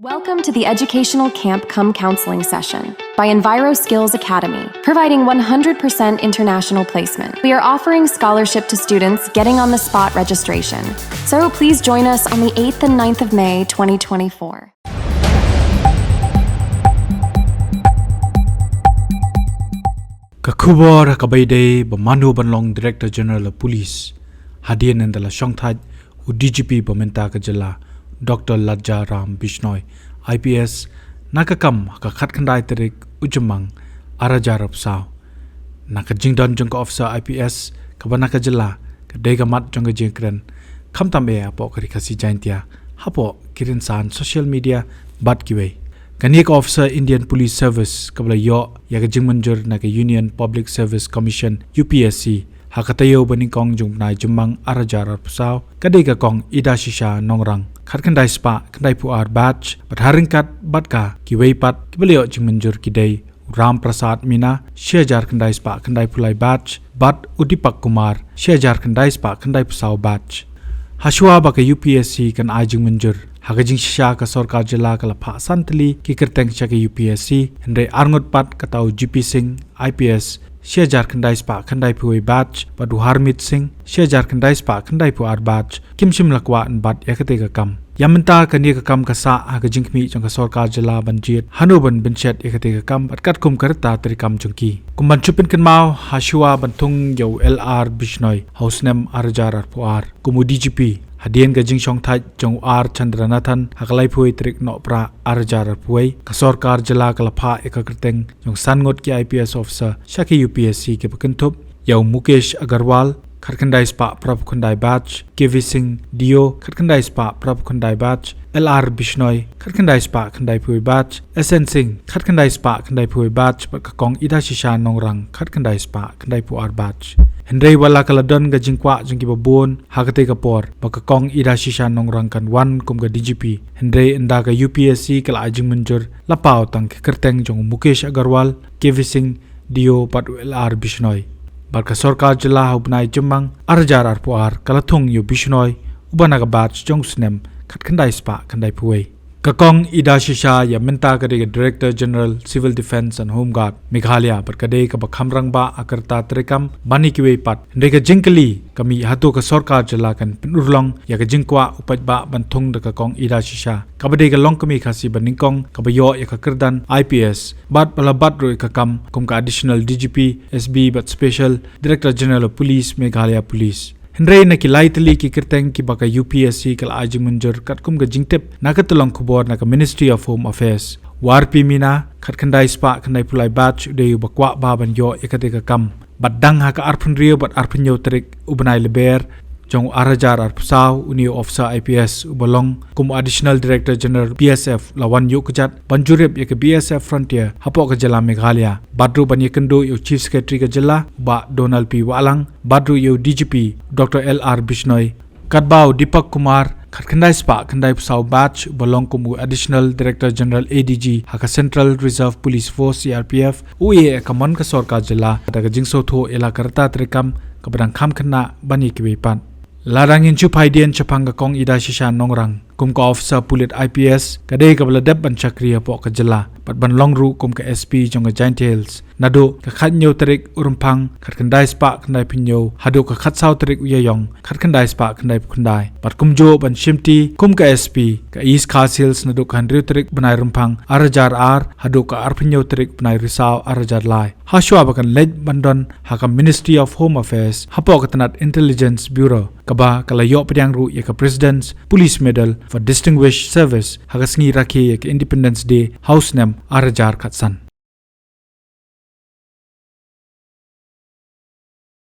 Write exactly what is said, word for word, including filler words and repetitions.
Welcome to the educational camp cum counseling session by Enviro Skills Academy, providing one hundred percent international placement. We are offering scholarship to students getting on the spot registration. So please join us on the eighth and ninth of May twenty twenty-four. Ka khubor ha kaba ïadei ba mano ban long Director General of Police hadien ynda la shongthait u D G P ba mynta ka jylla, Doctor Ladjaram Bishnoi, I P S, na ka kam ha ka khatkhyndai tarik u Jymmang, ar hajar arphew saw. Na ka jingdon jong ka officer I P S kaba na ka jylla, ka dei ka mat jong ka jingkren, khamtam eh hapoh ka Ri Khasi Jaiñtia, hapoh ki rynsan social media bad kiwei. Kane ka officer Indian Police Service kaba la ïoh ïa ka jingmynjur na ka Union Public Service Commission, U P S C, ha ka taïew ba nyngkong jong u bnai Jymmang ar hajar arphew saw, ka dei ka Kong Idashisha Nongrang, khatkhyndai spah khyndaiphew ar batch, bad ha ryngkat bad ka, kiwei pat kiba la ïoh jingmynjur ki dei u Ram Prasad Mina, shi hajar khyndai spah khyndaiphew lai batch, bad u Deepak Kumar, shi hajar khyndai spah khyndaiphew saw batch. Hashwa ba ka U P S C kan ai jingmynjur, ha ka jingshisha ka sorkar jylla ka la phah san tylli ki kyrteng sha ka U P S C, hynrei arngut pat kata u G P Singh, I P S, shi hajar khyndai spah khyndaiphew wei batch, bad u Harmeet Singh, shi hajar khyndai spah khyndaiphew ar batch, kim shym la kwah ban bat ïa kata ka kam. Ïa mynta kane ka kam ka sah ha ka jingkhmih jong ka sorkar jylla ban jied hano ban pynshet ïa kata ka kam bad katkum ka rta treikam jong ki. Kum ban shu pynkynmaw, hashwa ban thung ïa u L R Bishnoi ha u snem ar hajar arphew ar kum u D G P, hadien ka jingshongthait jong u R Chandranathan ha ka laiphew wei tarik Nohprah ar hajar arphew wei, ka sorkar jylla ka la phah ïa ka kyrteng jong san ngut ki I P S officer sha ka U P S C kiba kynthup ïa u Mukesh Agarwal, khatkhyndai spah phraphew khyndai batch, K V Singh Dio, khatkhyndai spah phraphew khyndai batch, L R Bishnoi, khatkhyndai spah khyndaiphew wei batch, S N Singh, khatkhyndai spah khyndaiphew wei batch, bad ka Kong Idashisha Nongrang, khatkhyndai spah khyndaiphew ar batch. Hynrei wat la ka la don ka jingkwah jong kiba bun ha kata ka por ba ka Kong Idashisha Nongrang kan wan kum ka D G P, hynrei ynda ka U P S C ka la ai jingmynjur, la paw tang ki kyrteng jong u Mukesh Agarwal, K V Singh Dio bad u L R Bishnoi. Bad ka sorkar jylla ha u bnai Jymmang ar hajar arphew ar ka la thung ïa u Bishnoi, uba na ka batch jong u snem khatkhyndai spah khyndaiphew wei. Ka Kong Idashisha ïa mynta ka dei ka Director General Civil Defence and Home Guard Meghalaya, bad ka dei kaba kham rangbah ha ka rta treikam ban ïa kiwei pat. Hynrei ka jingkylli ka mih, hato ka sorkar jylla kan pynurlong ïa ka jingkwah u paidbah ban thung da ka Kong Idashisha, kaba dei ka longkmie Khasi ba nyngkong kaba ïoh ïa ka kyrdan I P S, bad ba la bat ruh ïa ka kam kum ka Additional D G P, S B bad Special Director General of Police, Meghalaya Police. Hynrei na ki lai tylli ki kyrteng kiba ka U P S C ka la ai jingmynjur katkum ka jingtip na ka tyllong khubor na ka Ministry of Home Affairs, u R P Mina, khatkhyndai spah khyndaiphew lai batch, u dei uba kwah bha ban ïoh ïa kata ka kam. Bad dang ha ka arphew hynriew bad arphew hynñiew tarik u bnai Lber jong u ar hajar arphew saw, une u officer I P S uba long kum u Additional Director General B S F la wan ïuh kjat ban jurip ïa ka B S F Frontier hapoh ka jylla Meghalaya, bad ruh ban ïakynduh ïa u Chief Secretary ka jylla, u Bah Donald P Wahlang, bad ruh ïa u D G P, Doctor L R Bishnoi. Katba u Deepak Kumar, khatkhyndai spah khyndaiphew saw batch, uba long kum u Additional Director General, A D G, ha ka Central Reserve Police Force, C R P F, u ïeh ïa ka mon ka sorkar jylla da ka jingsngewthuh ïa la ka rta treikam kaba dang kham khynnah ban ïa kiwei pat. Lada ngin shu phai dien shaphang ka Kong Idashisha Nongrang kum ka officer pulit I P S, ka dei kaba la dep ban shakri hapoh ka jylla bad ban long ruh kum ka S P jong ka Jaintia Hills naduh ka khathynñiew tarik u Rymphang khatkhyndai spah khyndaiphew hynñiew haduh ka khatsaw tarik u Ïaïong khatkhyndai spah khyndaiphew khyndai, bad kumjuh ban shimti kum ka S P ka East Khasi Hills naduh ka hynriew tarik bnai Rymphang ar hajar ar haduh ka arphew hynñiew tarik bnai Risaw ar hajar lai, hashwa ba kan leit ban don ha ka Ministry of Home Affairs hapoh ka tnat Intelligence Bureau, kaba ka la ïoh pdiang ruh ïa ka President's Police Medal for Distinguished Service ha ka sngi rakhe ïa ka Independence Day ha u snem ar hajar khatsan.